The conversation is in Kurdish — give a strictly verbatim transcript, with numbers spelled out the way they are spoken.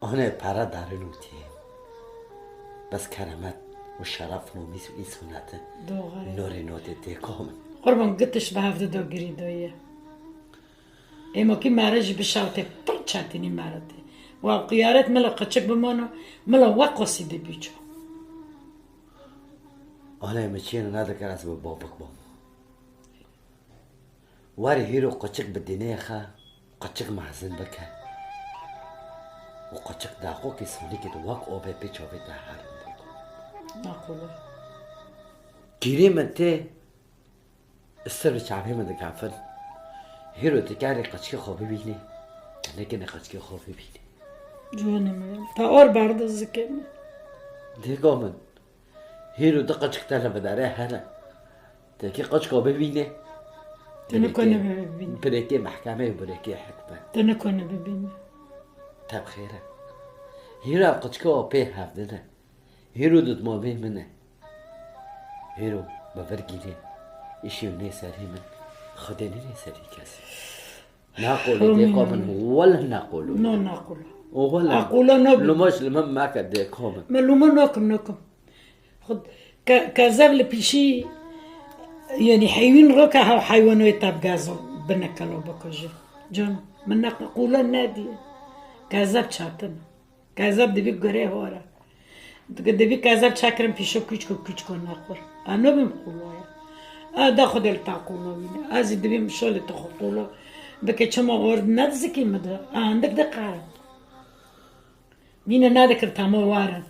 Anê pere darin û tê. Bes keremet û şeref, nomîs û însonete. Doğru. Norê notê tê kom. Qurban gitiş bi hevdi do girî doye. Êmokî mere jî bişawtê pir çetinî mere tê. Wa qiyaret mila qeçik bimano, mila we qosî de bîço. Anê mi çiyên nedikir ez bi babik bom. Werî hîro qeçik bi dinê xe, qeçik mezin bike. Û qeçik daqokê sonikê de wek obê pê çavê te herin biko. Naqolo. Kîrê min tê, istir bi çavê min dikefin. Hîro tu kerê qeçikê xwe bibînê. Te nekene qeçikê xwe bibînê. Ciwanê min. Ta or berdi zikê min. Dêka min. Hîro du qeçik te li bi derê hene. Tekî qeçka bibîne. Tu nikone bibîne. Birêkê mehkemeyê û birêkê hikme. Tu nikone bibîne. Te bi xêr e. Hîro ev qeçka pê hevdin e. Hîro didmavê min e. Hîro bi vir gîrê. Îşê nê serî min. Xwedê nê serî kesî. Naqolî dêka min, wele naqolo. No naqolo. O wele. Aqolo no. Lumaş li min meke dêka min. Me luma nokim nokim. Xud ke, kezev li pîşî, yani heyvîn roke hev heywanê te bi gazo binekelo bikoje. Can, min ne qula nediye. Kezev çatin. Kezev dibi gure hora. Dibi kezev çakirin pîşo küçko küçko naqur. Ano bim qulaya. A da xud el ta qula wine. Azi dibi şol te qula. Bike çama ord ne zikî mi de. A andik de qara. Vîne nadikir tamo warin.